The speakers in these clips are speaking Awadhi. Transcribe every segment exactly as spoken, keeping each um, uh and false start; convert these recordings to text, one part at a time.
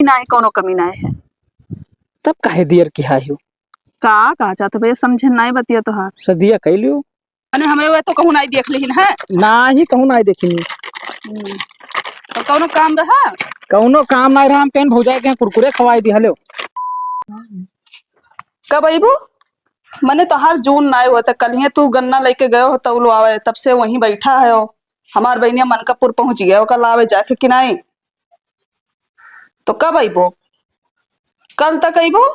नाहीं, कौनो कमी नाहीं है। तब काहे दियर किहा हो? का, का चाहत भैया, समझे नाहीं बतिया तोहार। सदिया कइ लियो। अने हमें वे तो कहूँ नाहीं देख लिहिन है। नाहीं, कहूँ नाहीं देखिन। हम्म। तो कौनो काम रहा? कौनो काम नाहीं रहा, हम कहीं भौजाई के यहाँ कुरकुरे खवाई दिहलो। कब अइबो? मने तोहार जून नाहीं हुआ, त कलिहे तू गन्ना लइके गयो हो तौलवावे, तब से वहीं बैठा है हो। हमार बहिनिया मनकापुर पहुँच गया हो, कल आवे जाके कि नाहीं? तो कब अइबो? कल तक अइबो?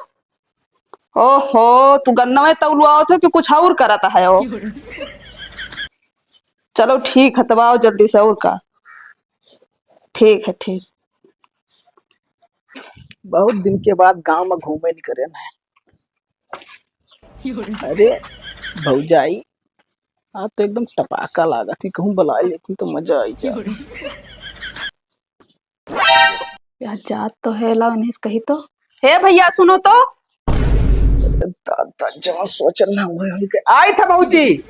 ओहो, तू गन्नवे तौलवावत हो कि कुछ और करत है हो? चलो ठीक है, तब आओ जल्दी से, और का? ठीक है, ठीक। बहुत दिन के बाद गांव में घूमे निकरे हैं। अरे भौजाई, आज तो एकदम टपाका लागत ही, कहूँ बुला लेती तो मजा आई जा। यार, जात तो है, लाओ इन्हें से कही तो। हे भैया, सुनो तो। दादा, जहाँ सोचल ना हुआ है, उनके आई था भौजी।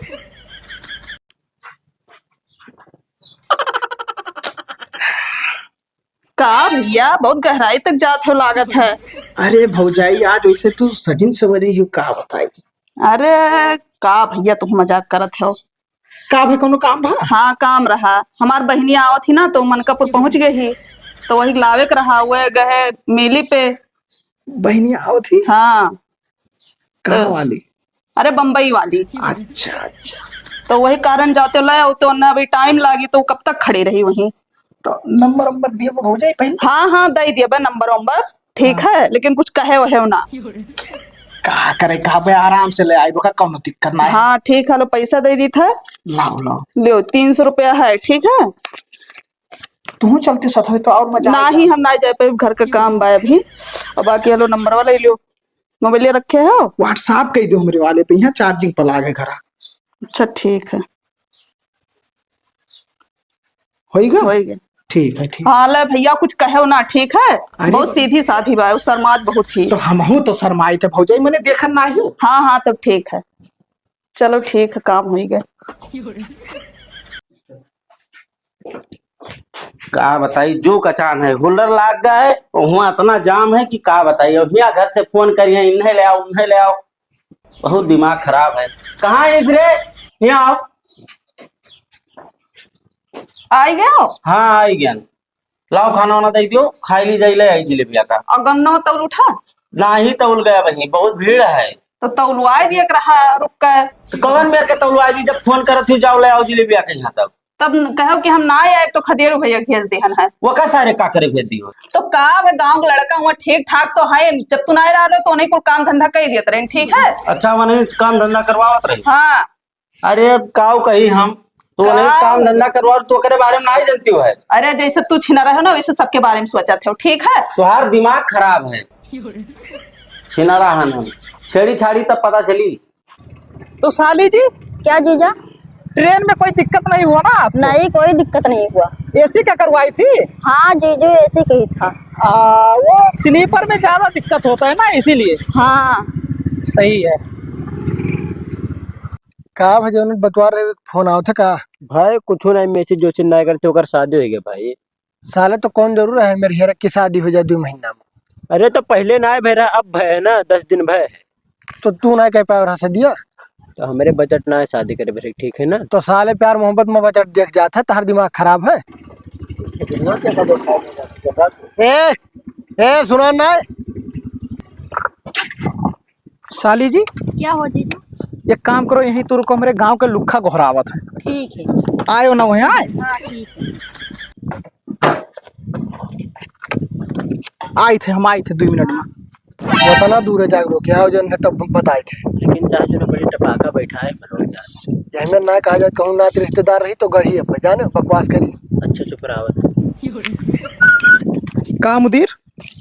का भैया, बहुत गहराई तक जात हो लागत है। अरे भौजाई, आज वैसे तू सजिन सवरी हो, का बताई। अरे का भैया, तुम मजाक करत हो। का भे, कौनो काम रहा? हाँ, काम रहा। हमार बहिनी आवत ही ना, तो मनकापुर पहुँच गई ही, तो वही लावे के रहा, वे गए मेली पे। बहिनी आवत ही? हाँ। कहाँ तो वाली? अरे, बम्बई वाली। अच्छा, अच्छा। तो वही कारण जाते ले आओ, तो ना अभी टाइम लागी, तो कब तक खड़ी रही वहीं? तो नंबर, नंबर दिए भौजाई पहले? हाँ, हाँ, दे दिए बे नंबर, नंबर। ठीक हाँ। है, लेकिन कुछ कहे वहे ना। का करे, का बे, आराम से ले आइबो का, कौनो दिक्कत ना है। हाँ, ठीक है, लो, पैसा दे दी था। लाओ, लाओ। लो, तीन सौ रुपया है, ठीक है? तू चलती साथ में तो और मजा आ नाहीं, जाए। हम नाहीं जाए पाइब, घर का काम बा अभी। और बाकी हेलो नंबर वाला ले लियो, मोबाइल रखे हो? WhatsApp कह दो हमरे वाले पे, यहाँ charging पर लागे घरा। अच्छा, ठीक है। होइगा? होइगा। ठीक है, ठीक। हाँ, ले भैया, कुछ कहो ना, ठीक है? अरे बहुत तो सीधी साधी बा, उ शर्मात बहुत ही। तो हमहू तो शर्माई थे भौजाई, मने देखन ना हो। हाँ, हाँ, तब ठीक है। चलो, ठीक है, काम होइगा। का बताई, जो कचान है, होल्डर लाग गए, वहाँ इतना जाम है कि का बताई। अब यहाँ घर से फोन करिए, इन्हें ले आओ, उन्हें ले आओ, बहुत दिमाग खराब है। कहाँ है रे? यहाँ आओ। आई गयो? हाँ, आई गया। लाओ, खाना वाना दे दियो, खाई ली जाई, ले आई जिलेबिया का। और गन्ना तौल उठा? नाही, तौल गया बहिनी, बहुत भीड़ है। तो तौलवाए दिए के रहा, रुक के। तो कवन मेर के तौलवाए दी, जब फोन करत ही, जाओ ले आओ जिलेबिया के यहाँ तब। तब कहो कि हम ना आए तो खदेरू भैया भेज देहन है। वो का सारे का करे भेज दियो? तो का अब गाँव के लड़का हुआ ठीक ठाक तो है, जब तू ना रहा तो उन्हें कुल काम धंधा कर दियत रहे, ठीक है? अच्छा, मने काम धंधा करवावत रहे? हाँ। अरे अब काऊ कही हम, तो उन्हें का? काम धंधा करवा, तो ओकरे बारे में नहीं जानती हो है? अरे जैसे तू छिना रहे हो ना, वैसे सबके बारे में सोचत हो, ठीक है? तुहार दिमाग खराब है। छिना रहा हम, छेड़ी छाड़ी तब पता चली। तो साली जी, क्या जीजा? ट्रेन में कोई दिक्कत नहीं हुआ ना आपको? नहीं, कोई दिक्कत नहीं हुआ। AC का करवाई थी? हाँ जीजू, AC का ही था। आ, वो sleeper में ज्यादा दिक्कत होता है ना, इसीलिए। हाँ। सही है। का भाई, जौन बतवा रहे, फोन आवत है का? भाई, कुछ नहीं, message वैसेज ना करते, ओकर शादी हो गया भाई। साले तो कौन जरूर है मेरे हेरा की शादी हो जाए दो महीना में। अरे तो पहले ना भय रहा, अब भय है ना, दस दिन भय है। तो तू ना कह पाए रहा सदिया। तो हमारे बजट ना है शादी करे भरे, ठीक है ना? तो साले प्यार मोहब्बत में बजट देख जाता है, तार दिमाग खराब है। ए, ए, सुना ना। साली जी, क्या हो जीजू? एक काम करो, यहीं तो रुको, हमरे गांव के लुक्खा गोहरावत है। ठीक है। आयो ना वहीं आए। हाँ, ठीक है। आई थे, हम आई थे दो मिनट में। उतना दूर है, जागरो के आओ जन है तब बताए थे। लेकिन चाहे जो ना बड़ी टपाका बैठा है, मनो जाए। यही में ना कहा जाए, कहूँ नात रिश्तेदार रही तो गढ़ी है, जाने बकवास करी। अच्छा, चुप रहा। का मुदीर?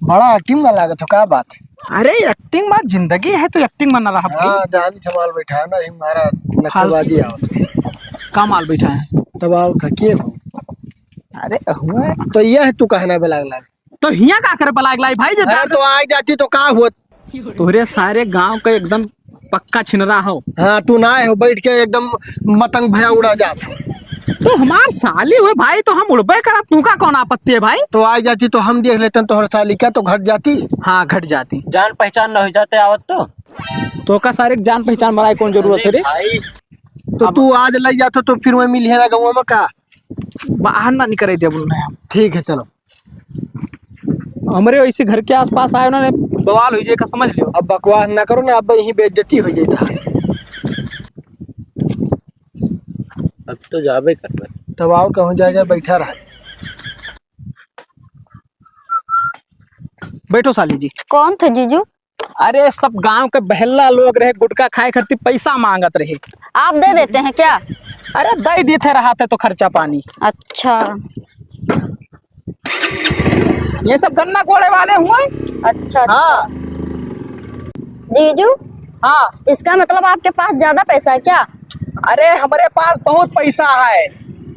बड़ा acting में लागत हो, का बात है? अरे, acting में जिंदगी है तो acting में ना रहा भाई। हाँ, जानी था माल बैठा है ना, ये मारा नक्शेबाजी आवत। का माल बैठा है? तब और का, के हो? अरे, हुआ है। तो यह है, तू कहना बलाग लाग। तो हिया का करे बलाग लाई भाई, जब अरे, जान तो आ जाती तो का हुआ? तोहरे सारे गांव का एकदम पक्का छिनरा हो। हाँ, तू ना हो, बैठ के एकदम मतंग भया उड़ा जात। तो हमार साली हुए भाई, तो हम उड़बे करब, तुहका कौन आपत्ति है भाई? तो आ जाती तो हम देख लेतन तोहर साली, क्या तो घट जाती? हाँ, घट जाती। जान पहचान न हो जाते आवत तो। तोहका सारे के जान पहचान बनाए कौन जरूरत है अरे रे? भाई, तो अब तू आज लइ जातो तो फिर वही मिलिहे ना गौवा में का? बाहर ना निकरे दे बोलना है हम। ठीक है, चलो। हमरे वैसे घर के आसपास आए, उन्होंने बवाल हो जाए का, समझ लियो। अब बकवास ना करो ना, अब यहीं बेइज्जती हो जाए। अब तो जाबे करबे। तब और कहूँ जा, जा बैठा रहा। बैठो साली जी। कौन थे जीजू? अरे, सब गांव के बहल्ला लोग रहे, गुटखा खाए खातिर पैसा मांगत रहे। आप दे देते हैं क्या? अरे, दे देते रहते तो खर्चा पानी। अच्छा। ये सब गन्ना कोड़े वाले हुए। अच्छा, अच्छा। हाँ। जीजू, हाँ। इसका मतलब आपके पास ज्यादा पैसा है क्या? अरे, हमरे पास बहुत पैसा है,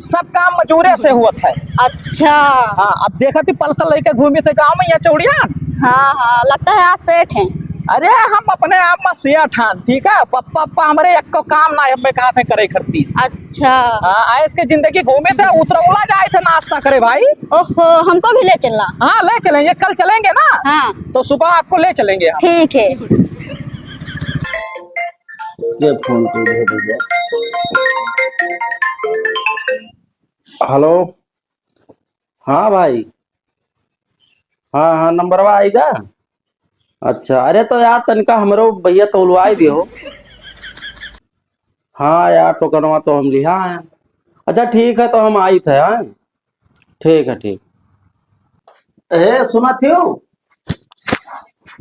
सब काम मजूरे से होत है। अच्छा। हाँ, अब देखा तू पल्सर लेके घूमे थे गाँव में, यहाँ चौड़ियान। हाँ, हाँ, लगता है आप सेठ हैं। अरे, हम अपने आप में सेठ हैं, ठीक है? पप्पा, पप्पा हमरे एक को काम ना हमें कहा थे करे करती। अच्छा। हाँ, आयस के जिंदगी घूमे थे, उतरौला जाए थे नाश्ता करे भाई। ओहो, हमको भी ले चलना। हाँ, ले चलेंगे, कल चलेंगे ना। हाँ। तो सुबह आपको ले चलेंगे हम। ठीक है। ये फोन पे भेज दीजिए। हेलो, हाँ भाई, हाँ, हाँ, नंबरवा आइगा। अच्छा, अरे तो यार, तनिका हमरो भैया तौलवाई दियो। हाँ यार, टोकनवा तो हम लिहा है। अच्छा, ठीक है, तो हम आइत है, हाँ? ठीक है, ठीक। ए, सुना थियो?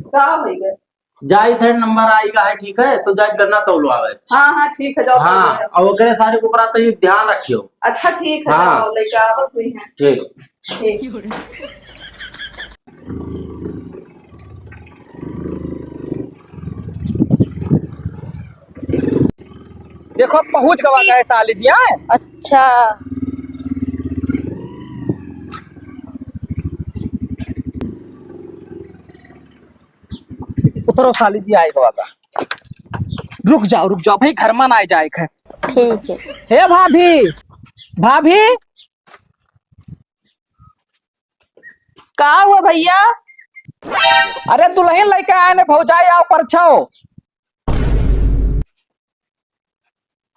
का होइगा? जाइत है, नंबर आइगा है, ठीक है, तो जाइत गन्ना तौलवावे। हाँ, हाँ, ठीक है, जाओ, हाँ, तौलवावे। और ओकरे सारे के ऊपर तो ये ध्यान रखियो। अच्छा, ठीक है, हाँ। जाओ, लेके आवत हुई है। ठीक। ठीक। देखो, पहुंच गवा गए साली जी, आए। अच्छा। उतरो साली जी, आए गवा गा। रुक जाओ, रुक जाओ भाई, घर में ना आए जाए के। ठीक है। हे भाभी, भाभी। का हुआ भैया? अरे दुल्हन लेके आए ने भौजाई, आओ परछाओ।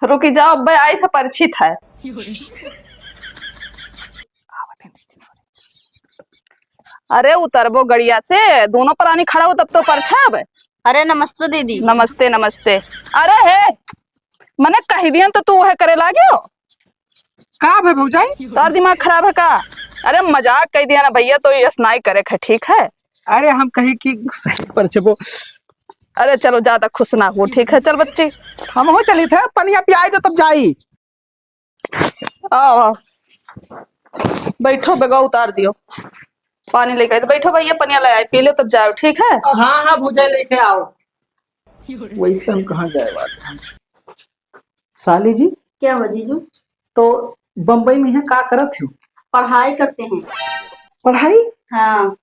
रुकी जाओ, अब्बे आई था, परछी था। अरे उतरबो गड़िया से, दोनों परानी खड़ा हो तब तो परछब। अरे नमस्ते दीदी। नमस्ते, नमस्ते। अरे हे, मने कही दिहन तो तू है करे लाग्यो। का भे भौजाई? तोर दिमाग खराब है का? अरे मजाक कही दिया ना भैया, तो यस नाई करे है, ठीक है? अरे हम कही कि सही परछबो। अरे चलो, ज्यादा खुश ना हो, ठीक है? चल बच्ची। हमहू चली थे, पनिया पियाई दे तब जाई। आओ, आओ। बैठो, बेगा उतार दियो। पानी लेके आई तो बैठो भैया, पनिया ले आई, पी लो तब जाओ, ठीक है? हाँ, हाँ, भौजाई लेके आओ। वैसे हम कहाँ जाए वाले हैं? साली जी। क्या हुआ जीजू? तो बम्बई में यहाँ का करत हो? पढ़ाई करते हैं। पढ़ाई? हाँ।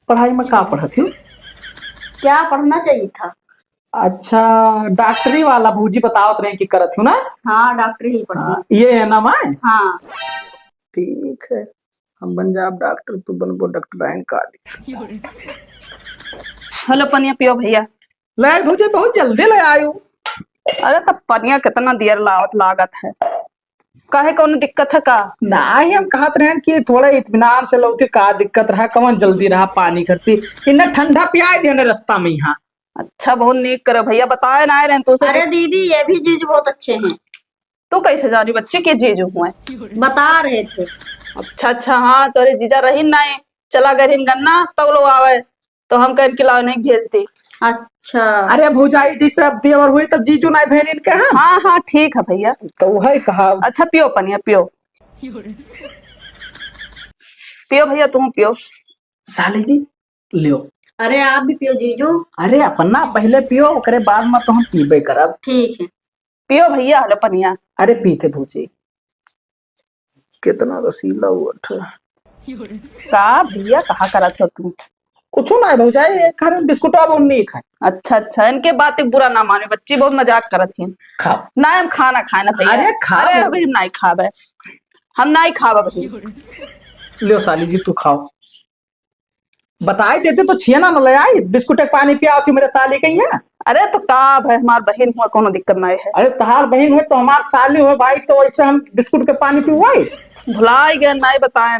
पढ़ाई में का पढ़त हो? क्या पढ़ना चाहिए था? अच्छा, डॉक्टरी वाला भौजी बतावत रहे कि करत हो ना? हाँ, डॉक्टरी ही पढ़ना। हाँ, ये है ना माय? हाँ। ठीक है, हम बन जाब डॉक्टर, तू बनबो डॉक्टर, एंकर। हेलो, पनिया पियो भैया। ले भौजी, बहुत जल्दी ले आयो। अरे, तब पनिया कितना देर लावत लागत है, काहे, कौनो दिक्कत है का? नाही, हम कहत रहन कि थोड़ा इत्मीनान से लौटे, का दिक्कत रहा, कौन जल्दी रहा पानी करती, इन्हें ठंडा पियाए देने रास्ता में यहाँ। अच्छा, बहुत नीक करे भैया, बताए ना रहन तो से। अरे दीदी, ये भी जीजू बहुत अच्छे हैं। तू कैसे जानी बच्ची के जीजू हुए? बता रहे थे। अच्छा, अच्छा, हाँ, तोरे जीजा रही ना, चला गए गन्ना तौलो आवे। तो हम कह के लाओ नहीं भेज दे। अच्छा। अरे भौजाई, जैसे अब देवर हुई तब जीजू नाई भेलिन के हम। हाँ, हाँ, ठीक है भैया। तो वही कहा। अच्छा, पियो पनिया, पियो। पियो भैया, तुम पियो। साली जी, लियो। अरे आप भी पियो जीजू। अरे अपना पहले पियो, ओकरे बाद में तो हम पीबे करब। ठीक है। पियो भैया, हलो पनिया। अरे पीते भौजी, कितना रसीला ओठ है। का भैया, कहा करत हो तू? कुछ ना है भौजाई, ये खाली बिस्कुट अब उन्नी खाए। अच्छा, अच्छा, इनके बात एक बुरा ना माने, बच्ची बहुत मजाक करत है। खाओ। ना, हम खाना खाए ना भैया। अरे, खाओ। अरे, अभी हम नहीं खाबे, हम नहीं खाबे अभी। लियो साली जी, तू खाओ। बताई देते तो छिया ना ले आई, बिस्कुट एक पानी पिया थी मेरे साली के यहाँ। अरे, तो का भाई, हमार बहन हुआ, कोनो दिक्कत नहीं है। अरे, तहार बहन हुए तो हमार साली हुए भाई, तो ऐसे हम बिस्कुट के पानी पिवाई? भुलाई गए, नहीं बताए।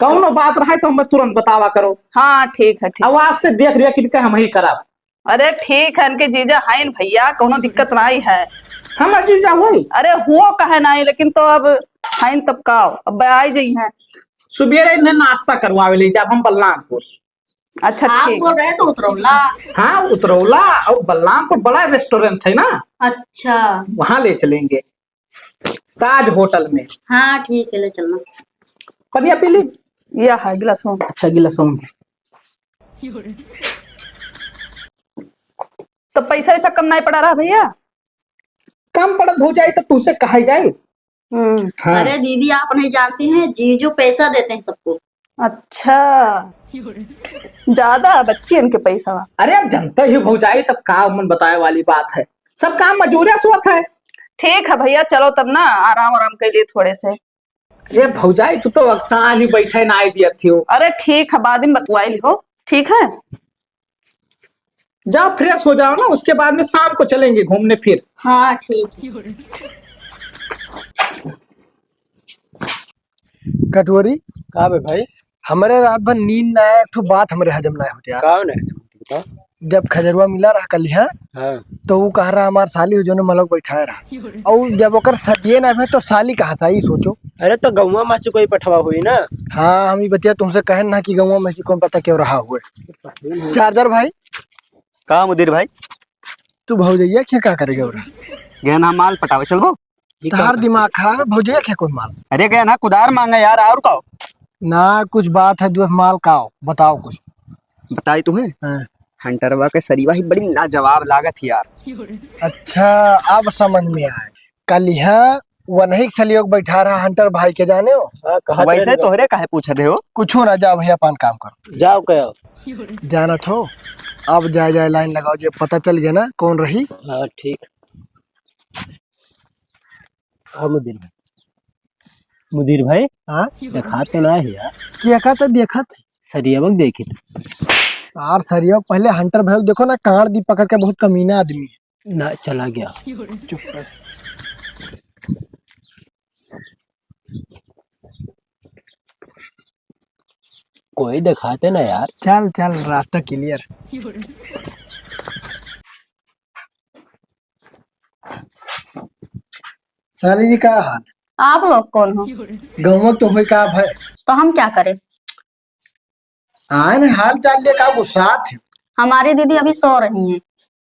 कौनो बात रहे तो हमें तुरंत बतावा करो। हाँ, ठीक है, ठीक। अब आज से देख रेख इनका हम ही करब। अरे, ठीक है, इनके जीजा हईन भैया, कौनो दिक्कत नहीं है। हम जीजा हुई? अरे, हुओ कहे नहीं, लेकिन तो अब हईन तब का, अब आई जइहैं। सुबेरे इन्हें नाश्ता करवावे ले जाब हम बलरामपुर। अच्छा, आप ठीक। बोल रहे तो उतरौला। हाँ, उतरौला और बलरामपुर बड़ा रेस्टोरेंट है ना, अच्छा। वहाँ ले चलेंगे। ताज होटल में। हाँ, ठीक है, ले चलना। पनिया पी ली? यह है गिलासों में। अच्छा, गिलासों में। तो पैसा वैसा कम नहीं पड़ा रहा भैया? कम पड़त भौजाई तो तुझसे कहा जाए। हम्म। हाँ। अरे दीदी, आप नहीं जानती हैं, जीजू पैसा देते हैं सबको। अच्छा, ज्यादा बच्ची इनके पैसा। अरे, अब जनता ही भौजाई, तब का मन बताए वाली बात है, सब काम मजूरे से होत है। ठीक है भैया, चलो तब ना, आराम आराम कर लिए थोड़े से। अरे भौजाई, तू तो वक्तान ही बैठे ना आई दिया थी हो। अरे ठीक है, बाद में बतवाई लिहो, ठीक है। जाओ, फ्रेश हो जाओ ना, उसके बाद में शाम को चलेंगे घूमने फिर। हाँ, ठीक है। कटोरी। का बे भाई? हमरे रात भर नींद ना आए, एक ठो बात हमरे हजम ना होत यार। का ना हजम होत, बताओ। जब खजरुआ मिला रहा कलिहा, हाँ। तो ऊ कह रहा हमार साली हो, जोने मलक बैठाए रहा। और जब ओकर सदिये ना भे, तो साली कहाँ से आई, सोचो। अरे, तो गौवा में से कोई पठवा हुई ना। हाँ, हम ई बतिया तुमसे कहेन ना कि गौवा में से कौन पता क्यों रहा हुए। चार्जर भाई। का मुदीर भाई? तू भौजैया के का करे गयो रहा? गहना माल पटावे चलबो। तहार दिमाग खराब है, भौजैया के कौन माल? अरे गहना कुदार मांगे यार, और का? ना, कुछ बात है, जो माल का हो, बताओ कुछ। बताई तुम्हें? हाँ। हंटरवा के सरीवा ही बड़ी लाजवाब लागत ही यार। अच्छा, अब समझ में आए। कलिहा वनही के सलियो के बैठा रहा हंटर भाई के, जाने हो? हाँ, कहा वैसे तेरे तोहरे काहे पूछ रहे हो? कुछो ना, जाओ भैया, अपन काम करो। जाओ कहो। जानत हो, अब जाए जाए लाइन लगाओ, जे पता चल गया ना कौन रही। हाँ, ठीक। हाँ, मुदीर भाई। मुदीर भाई, हाँ? देखात तो ना है यार। क्या का तो देखत? सरियवक देखित। सार सरियवक पहले हंटर भाई देखो ना, काट दी पकड़ के, बहुत कमीना आदमी है। ना, चला गया। चुप कर। कोई देखाते ना यार। चल, चल, रास्ता clear। साली जी, का हाल? आप लोग कौन हो? गौवा तो होई का भाई? तो हम क्या करें? आए न हाल चाल ले का गुस्सात है? हमारी दीदी अभी सो रही हैं।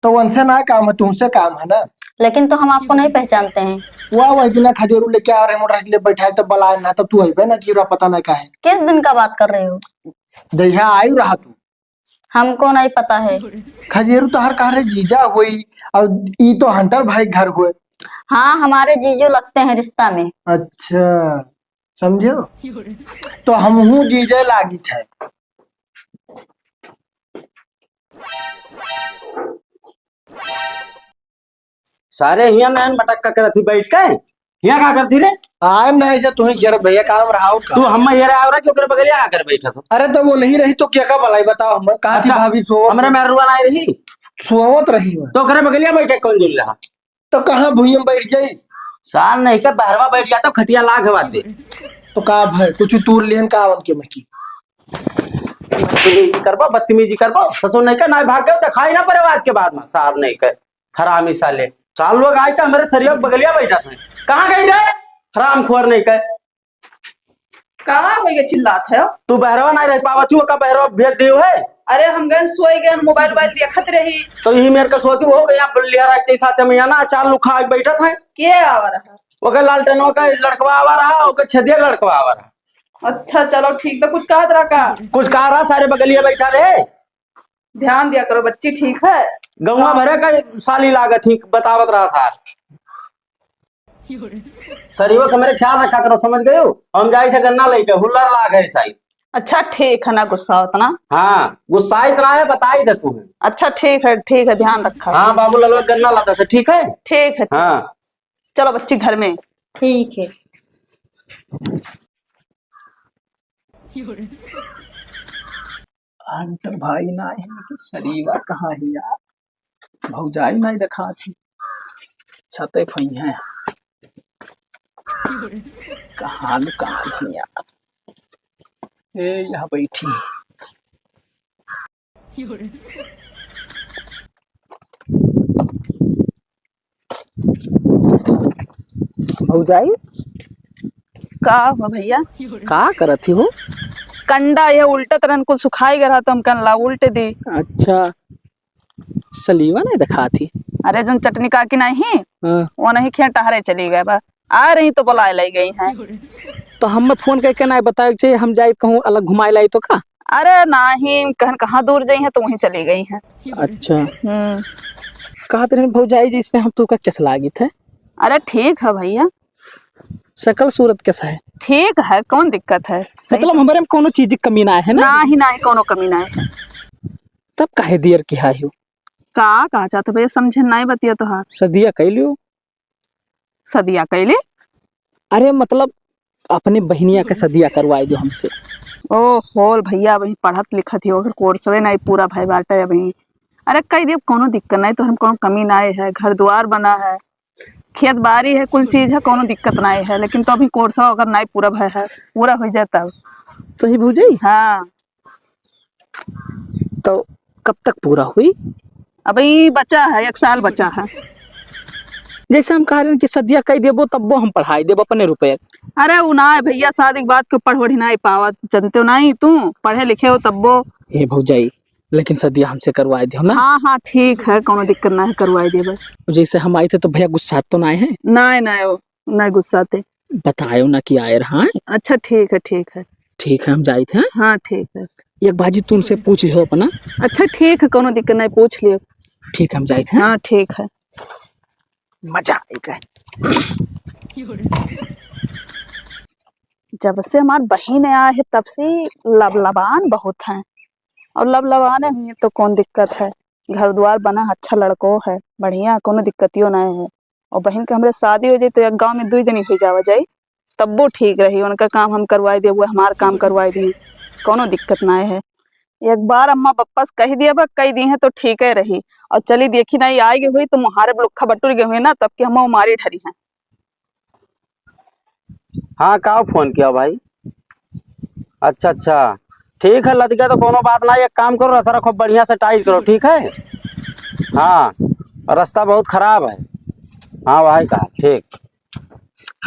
तो उनसे ना काम है, तुमसे काम है ना। लेकिन तो हम आपको नहीं पहचानते हैं। वाह, वही दिना खजेरू लेके आ रहे, मोटरसाइकिल ले बैठा है, तब बुलाए ना, तब तू अइबे ना, कि रहा पता ना का है। किस दिन का बात कर रहे हो? जहिया आयु रहा तू। हमको नहीं पता है। खजेरू तोहर कह रहे जीजा होई, और ई तो हंटर भाई घर हुए। हाँ, हमारे जीजू लगते हैं रिश्ता में। अच्छा, समझो? तो हमहू जीजे लागित है। सारे हियां नैन मटक्का करत ही बैठ के, हियां का करती रे? आए ना, ऐसे तू ही घेर भैया, काम रहा और का? तू हम घेरे आव रहा कि ओकरे बगलिया आकर बैठा तो? अरे, तो वो नहीं रही तो क्या का भलाई बताओ, हम कहा थी अच्छा, भाभी सो हमरे मेहरुआ नहीं रही? सोवत रही मैं। तो ओकरे बगलिया बैठे कौन जुल रहा? तो कहाँ भुइयां बैठ जाई? सार नहीं के बहरवा बैठ जाता, खटिया लाग हवा दे। तो का भाई, कुछ तूर लिहन का उनके में की? बदतमीजी करबो, बदतमीजी करबो, ससुर नहीं के ना भाग के दिखाई ना पड़े आज के बाद में, सार नहीं के। हरामी साले। सार लोग आए के हमरे सरिया के बगलिया बैठा था। कहाँ गई रे? हरामखोर नहीं के। का हो गया चिल्लात है? तू बहरवा नहीं रह पावत, तू का बहरवा भेज दियो है? अरे हम गए सोए गए, मोबाइल वोबाइल देखत रही। तो यही मेरे का सोती हो गया, लिया रखते साथ में यहाँ ना, चार लोग खा के बैठा था। के आवा रहा? ओके लालटेन ओके लड़कवा आवा रहा, ओके छदिया लड़कवा आवा रहा। अच्छा चलो ठीक, तो कुछ कहत रहा का? कुछ कह रहा, सारे बगलिया बैठा रहे। ध्यान दिया करो बच्ची, ठीक है? गौवा हाँ। भरे का साली लागत ही बतावत रहा था। सरियो के मेरे ख्याल रखा करो, समझ गयो? हम जाई थे गन्ना लेके, हुल्लर लाग है साई। अच्छा ठीक है, ना गुस्सा उतना। हाँ, गुस्सा इतना है, बताई दे तू है। अच्छा ठीक है, ठीक है, ध्यान रखा। हाँ, बाबू ललवा गन्ना लाता था, ठीक है? ठीक है, ठीक। हाँ। चलो बच्ची घर में। ठीक है। हंटर भाई ना है, लेकिन सरीवा कहाँ है यार? भौजाई नहीं दिखाती, छते फई है। कहाँ लुकाई है यार? ए, यहाँ बैठी। भौजाई, का हो भैया? का करत ही हो? कंडा ये उल्टत रहन, कुल सुखाई गया रहा, तो हम कहन ला उल्टे दी। अच्छा, सलीवा नहीं दिखात ही? अरे, जोन चटनी काकी नहीं, हाँ। वो नहीं खेत टहरे चली गए बा, आ रही तो बुलाए ले गई हैं। तो हमें फोन करके नहीं बताए के चाहिए, हम जाए कहूँ अलग घुमाए लाई तो का? अरे नहीं, कहन कहाँ दूर जाई हैं तो वहीं चली गई हैं। अच्छा। हम्म। कहत रहे भौजाई, जैसे हम तो का कैसा लागित है? अरे ठीक है भैया। शकल सूरत कैसा है? ठीक है, कौन दिक्कत है? सही मतलब है। हमारे में कोनो चीज की कमी ना है ना? नाही, नाही, कोनो कमी ना है। तब काहे दियर की हाय हो? का, का चाहत भैया, समझे नहीं बतिया तोहार। सदिया कैलियो? सदिया कैली? अरे मतलब अपने बहिनिया के सदिया करवाए दो हमसे। ओ होल भैया, अभी पढ़त लिखत ही, अगर कोर्सवे नहीं पूरा भय बाटे अभी। अरे कह दियो, कोनो दिक्कत नहीं, तो हम कोनो कमी नहीं है, घर द्वार बना है, खेत बाड़ी है, कुल चीज है, कोनो दिक्कत नहीं है, लेकिन तो अभी कोर्सवा अगर नहीं पूरा भय है, पूरा हो जाए तब। सही भौजाई? हाँ। तो कब तक पूरा हुई? अबे बचा है, एक साल बचा है। जैसे हम कह रहे हैं कि सदिया कह देबो, तब वो हम पढ़ाई देबो अपने रुपये। अरे उ ना है भैया, शादी के बाद के पढ़ वढ़ी नहीं पावत, जानते हो नहीं तू, पढ़े लिखे हो तब वो। ए भौजाई, लेकिन सदिया हमसे करवाए दियो ना। हाँ, हाँ, ठीक है, कोनो दिक्कत ना है, करवाए देबे। जैसे हम आए थे तो भैया गुस्सा तो ना है? नहीं, नहीं, वो नहीं गुस्साते। बतायो ना कि आए रहा है। अच्छा, ठीक है, ठीक है। ठीक है, हम जाइत हैं। हाँ, ठीक है। एक बाजी तू उनसे पूछ लियो अपना। अच्छा, ठीक है, कोनो दिक्कत नहीं, पूछ लियो। ठीक है, हम जाइत हैं। हाँ, ठीक है। मजा आएगा। जब से हमार बहिन आए है, तब से लबलबान बहुत हैं। और लबलबाने हुई तो कौन दिक्कत है, घर द्वार बना, अच्छा लड़को है, बढ़िया, कोनो दिक्कतियो नहीं है। और बहिन के हमरे शादी हो जाई तो एक गाँव में दुई जनी हो जावा जाई, तब्बो ठीक रही। उनका काम हम करवाई देबो, हमार काम करवाई दी, कोनो दिक्कत नहीं है। एक बार अम्मा बप्पा से कह दिया बा, कह दी है तो ठीक है रही। और चली देखी नहीं आए गई हुई तो मुहारे लुक्खा बटुर गए हुए ना, तब कि हम मारी ठरी हैं। हाँ, का फोन किया भाई? अच्छा, अच्छा, ठीक है लतिका, तो कोनो बात ना, एक काम करो, रस्ता खूब बढ़िया से टाइट करो, ठीक है? हाँ, रास्ता बहुत खराब है। हाँ भाई, का ठीक।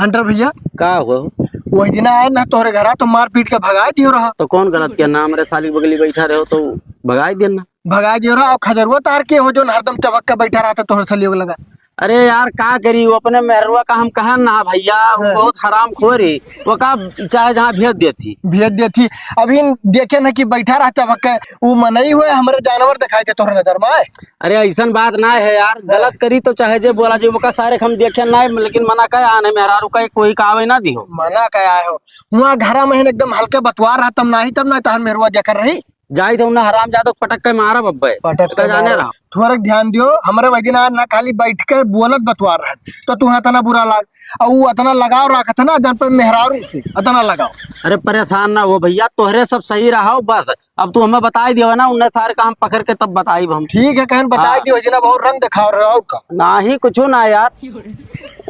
हंटर भैया, का हो? वही दिन आए ना तोहरे घरा तो मार पीट के भगाए दियो रहा। तो कौन गलत किया? ना हमरे साली बगली बैठा रहो तो भगाए दिया ना। भगाए दियो रहा। और खजरुआ तार के हो जोन हरदम चबक के बैठा रहता तोहरे सलियो लगा? अरे यार, का करी, वो अपने मेहरुआ का हम कहन ना भैया, वो हाँ। बहुत हराम खोर है, वो का चाहे जहाँ भेज देती। भेज देती। अभी देखे ना कि बैठा रहता चबक के, वो मनई हुए हमरे जानवर दिखाई दे तोहरे नजर में आए। अरे ऐसन बात ना है यार, हाँ। गलत करी तो चाहे जे बोला जी, वो का सारे हम देखे ना, लेकिन मना का आने मेहरारू का कोई कावे ना दिहो। मना का आए हो, हुआ घरा में एकदम हल्के बतवार रहा, तब नाही, तब ना तहन मेहरुआ जेकर रही। जाई तो ना हराम जादो पटक के मारा बब्बे। पटक के जाने मारा। रहा। थोड़ा ध्यान दियो, हमरे वही दिन आज ना खाली बैठ के बोलत बतवार रहा, तो तू अतना बुरा लाग, और वो अतना लगाव रखत है ना, जन पर मेहरारू से अतना लगाव। अरे परेशान ना हो भैया, तोहरे सब सही रहो बस। अब तू हमें बताई दियो ना, उन्ने सार का हम पकड़ के तब बताई हम। ठीक है, कहन बताई हाँ। दियो, जिना बहुत रंग दिखाओ रहे हो का? नाही, कुछ ना यार,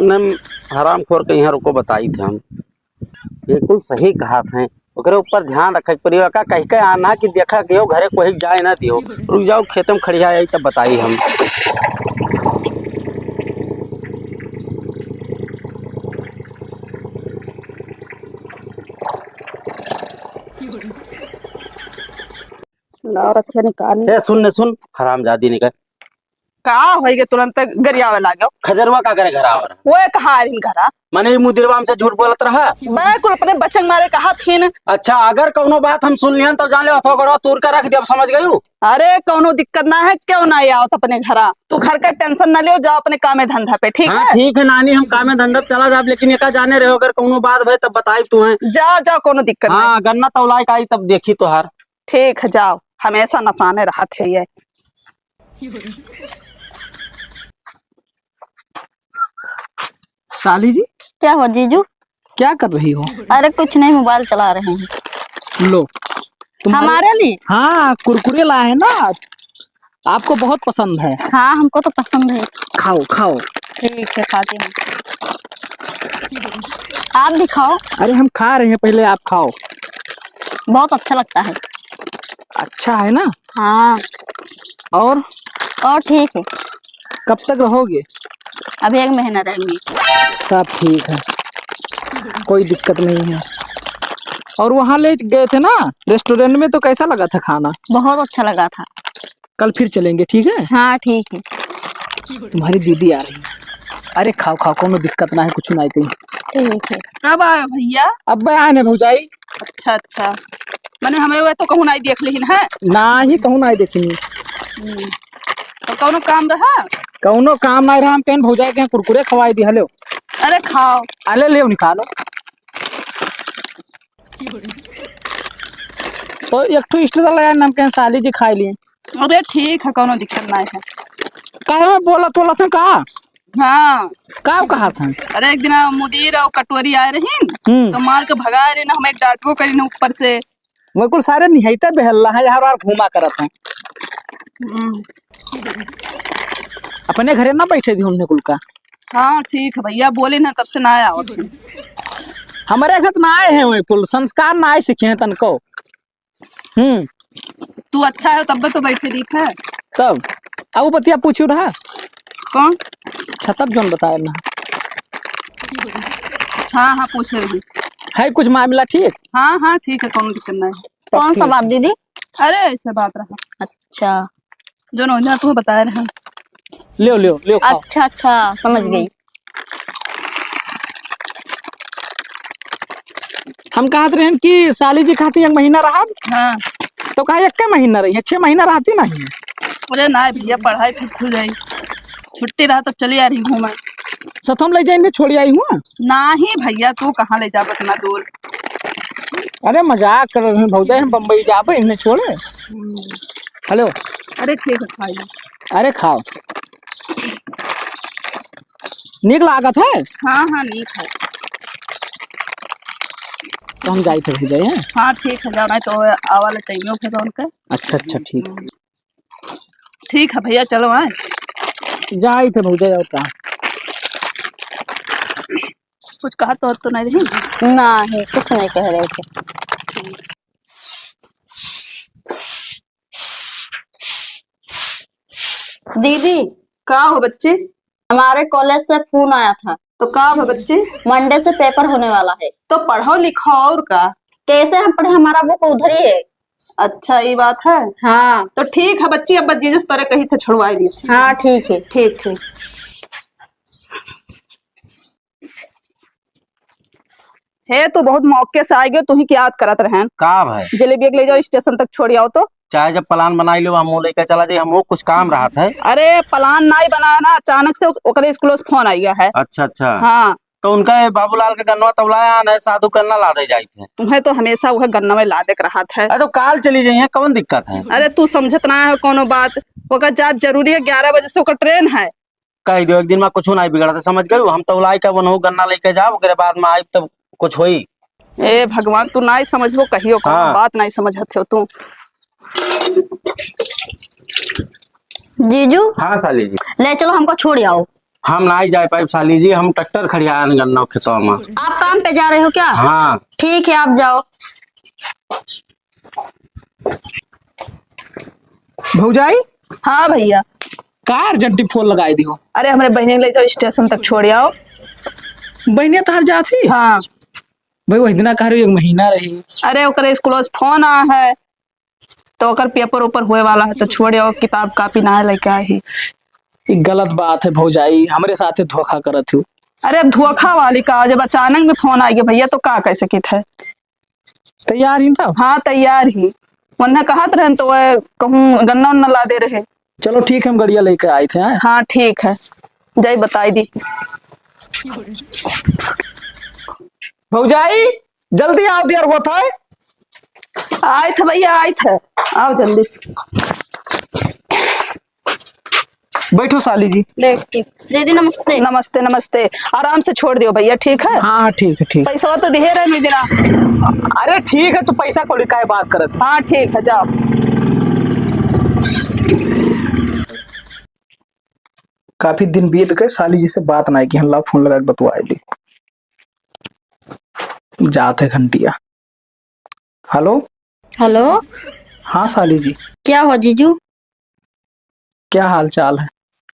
न हराम खोर के यहाँ रुको, बताई थे हम। बिल्कुल सही कहा थे, ओकरे ऊपर ध्यान रखे के पड़ी। ओका कह के आना कि देखा कि यो घरे कोई जाए ना दियो, रुक जाओ, खेते में खड़िया आई तब बताई हम। लाओ रखे निकाल। ए, सुन ने, सुन, हरामजादी निकल। का होई गे, तुरंत गरियावे लागो। खजरवा का करे घर आवर? वो कहाँ आ रही घरा? माने ई मुदिरवा हमसे झूठ बोलत रहा? बे कुल अपने बचंग मारे कहत हिन। अच्छा, अगर कौनो बात हम सुन लिहन तो जान ले, हथवा गोड़वा तोड़ के रख दिया, समझ गयू? अरे कौनो दिक्कत ना है, क्यों ना आवत अपने घरा? तू घर का tension ना लियो, जाओ अपने कामे धंधा पे, ठीक हाँ, है? ठीक है नानी, हम कामे धंधा पे चला जाब, लेकिन एका जाने रहो, अगर कौनो बात भय तब बताई तू है। जाओ, जाओ, कौनो दिक्कत हाँ, नहीं। गन्ना तौलाए का आई तब देखी तोहार। ठीक है, जाओ, हमेशा नसाने रहत है ये। साली जी। क्या हुआ जीजू? क्या कर रही हो? अरे कुछ नहीं, मोबाइल चला रहे हैं। लो, तुम्हारे हमारे लिए? हाँ, कुरकुरे लाए हैं ना, आपको बहुत पसंद है। हाँ, हमको तो पसंद है। खाओ, खाओ। ठीक है, खाती हूँ। आप भी खाओ। अरे, हम खा रहे हैं, पहले आप खाओ। बहुत अच्छा लगता है। अच्छा है ना? हाँ। और? और ठीक है। कब तक रहोगे? अभी एक महीना रहेंगे। तब ठीक है, कोई दिक्कत नहीं है। और वहाँ ले गए थे ना restaurant में, तो कैसा लगा था खाना? बहुत अच्छा लगा था। कल फिर चलेंगे, ठीक है? हाँ, ठीक है। तुम्हारी दीदी आ रही है। अरे खाओ, खाओ, कोनो दिक्कत ना है, कुछ ना है कहीं। ठीक है। कब आए भैया? अब आए ने भौजाई। अच्छा, अच्छा। माने हमें वह तो कहूँ नहीं देख लेहिन है? ना ही कहूँ नहीं देखी। हम्म। तो कौनो काम रहा? कौनो काम नहीं रहा, हम कहीं भौजाई के यहाँ कुरकुरे खवाई दी। हेलो। अरे खाओ। अले ले निकालो। तो एक ठो extra लाया, नमकीन साली जी खाई ली। अरे ठीक है, कौनो दिक्कत नहीं है। काहे में बोलत बोलत है का? हाँ। का कहा था? अरे एक दिन मुदीर और कटोरी आए रही, हम्म। तो मार के भगाए रही ना, हमें डांटबो करी ना ऊपर से। वो कुल सारे निहैते बहल्ला है, यहाँ बार घूमा करत हैं। हम्म। अपने घरे ना बैठे दी उन्हें कुल का। हाँ ठीक है भैया, बोले ना तब से ना आवत हैं। हमारे घर ना आए हैं वही कुल, संस्कार ना आए सीखे हैं तनको। हम्म। तू अच्छा है तब तो बैठे दी है। तब अब वो बतिया पूछू रहा। कौन? अच्छा तब जोन बताए ना। हाँ हाँ पूछे रही। है कुछ मामला ठीक? हाँ हाँ ठीक है, कौन दिक्कत नहीं। तब कौन सा ठीक बात है। दीदी? अरे ऐसे बात रहा। अच्छा। जो ना तू बताए रहा। लियो, लियो, लियो, खाओ। अच्छा, अच्छा, समझ गई। हम कहत रहन कि साली जी खाती एक महीना रहब, हाँ। तो कहा एक महीना रही, छह महीना रहती नहीं। अरे ना भैया, पढ़ाई फिर खुल जाई, छुट्टी रहा तब चली आ रही घूमा। सथम ले जाइने छोड़ी आई हुआ? नहीं भैया, तू कहाँ ले जाब इतना दूर? अरे मजाक कर रहे हैं भौजाई, हम बम्बई जाबे इन्हें छोड़े। हम्म। हेलो। अरे ठीक है, खाइए। अरे खाओ। नीक लागत है? हाँ, हाँ, नीक है। तो हम जाई थे भौजाई, हैं? हाँ, ठीक है, जाना है तो आवा ला टाइम हो फिर उनका। अच्छा, अच्छा, ठीक। हम्म। ठीक है भैया, चलो आए। जाई थे भौजाई, और का? कुछ कहा तो, तो नहीं रही? नहीं, कुछ नहीं कह रहे थे। दीदी। का हो बच्चे? हमारे कॉलेज से फोन आया था। तो का हो बच्चे? मंडे से पेपर होने वाला है। तो पढ़ो लिखो और का। कैसे हम पढ़े, हमारा बुक उधर ही है। अच्छा, ये बात है। हाँ। तो ठीक है बच्ची, अब जीजस तोरे कही थे छुड़वाई दी थी। हाँ, ठीक है। ठीक, ठीक। हे, तू बहुत मौके से आ गयो, तू ही के याद करत रहन। का भाई? जलेबिया के ले जाओ, स्टेशन तक छोड़ आओ तो। चाहे जब प्लान बनाई लो, हम वो लेके चला जाई, हम वो कुछ काम रहत है। अरे, प्लान नहीं बनाया ना, अचानक से ओकरे स्कूल से फोन आ गया है। अच्छा, अच्छा। हाँ। तो उनका ये बाबूलाल के गन्नवा तौलाया ना, साधु गन्ना ला दे जाई थे। तुम्हें तो हमेशा वह गन्नवा ला दे के रहत है। अरे, तो काल चली जाइए, कौन दिक्कत है? अरे, तू समझत ना है कोनो बात, ओकर जात जरूरी है, ग्यारह बजे से ओकर ट्रेन है। कह दियो, एक दिन में कुछ नहीं बिगड़ता, समझ गयो? हम तो लाई का बनहु गन्ना लेके जाओ, ओकरे बाद में आइब तब कुछ होई। ए भगवान, तू नहीं समझबो कहियो, कोनो हाँ। बात नहीं समझत हो तू। जीजू, हाँ साली जी। ले चलो, हमको छोड़ आओ। हम नहीं जा पाइब साली जी, हम ट्रैक्टर खड़ियान गन्ना खेतवा में। आप काम पे जा रहे हो क्या? हाँ। ठीक है, आप जाओ। भौजाई? हाँ भैया। का अर्जेंटी फोन लगाई दियो? अरे, हमरे बहिनी के ले जाओ, स्टेशन तक छोड़ आओ। बहिनिया तहार जात ही? हाँ। भाई, वही दिना कह रही, एक महीना रही। अरे, ओकरे स्कूल से फोन आ है, तो ओकर पेपर ओपर होए वाला है, तो छोड़ आओ, किताब कापी ना लेके आई ही। ई गलत बात है भौजाई, हमरे साथे धोखा करत हो। अरे धोखा वाली का, जब अचानक में फोन आइगे भइया तो का कह सकित है। तैयार ही तब? हाँ तैयार ही। उन्हें कहत रहन तो वह कहूँ गन्ना उन्ना ला दे रहे। चलो ठीक है, हम गड़िया लेके आइत है। हाँ ठीक है, जाई बताई दी। भौजाई जल्दी आओ, देर होत है। आइत है भइया, आइत है, आओ जल्दी से। बैठो साली जी। बैठती। दीदी नमस्ते। नमस्ते, नमस्ते। आराम से छोड़ दियो भइया, ठीक है? हाँ, हाँ, ठीक है, ठीक। पैसा तो दिहे रहे नहीं देना। अरे ठीक है, तू पैसा कौड़ी काहे बात करत है? हाँ, ठीक है, जाओ। काफी दिन बीत गए, साली जी से बात नाहीं की, हम ला फोन लगा के बतवाए ली। जात है घंटिया। हेलो। हेलो। हाँ साली जी। क्या हुआ जीजू? क्या हाल चाल है?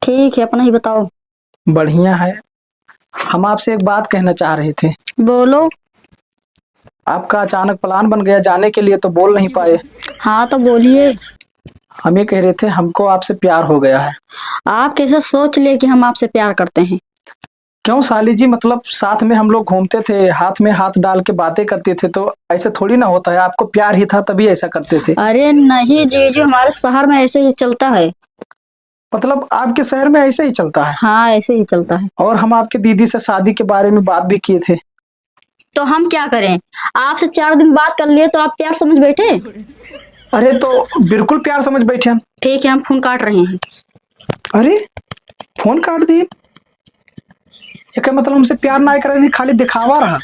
ठीक है, अपना ही बताओ। बढ़िया है। हम आपसे एक बात कहना चाह रहे थे। बोलो। आपका अचानक प्लान बन गया जाने के लिए, तो बोल नहीं पाए। हाँ, तो बोलिए। हम ये कह रहे थे, हमको आपसे प्यार हो गया है। आप कैसे सोच लिए कि हम आपसे प्यार करते हैं? क्यों साली जी, मतलब साथ में हम लोग घूमते थे, हाथ में हाथ डाल के बातें करते थे, तो ऐसे थोड़ी ना होता है। आपको प्यार ही था तभी ऐसा करते थे। अरे नहीं जीजू, हमारे शहर में ऐसे ही चलता है। मतलब आपके शहर में ऐसे ही चलता है? हाँ, ऐसे ही चलता है। और हम आपके दीदी से शादी के बारे में बात भी किए थे। तो हम क्या करें, आपसे चार दिन बात कर लिए तो आप प्यार समझ बैठे? अरे तो बिल्कुल प्यार समझ बैठे हम। ठीक है, हम फोन काट रहे हैं। अरे फोन काट दिए, एकर मतलब हमसे प्यार ना करे, खाली दिखावा रहा।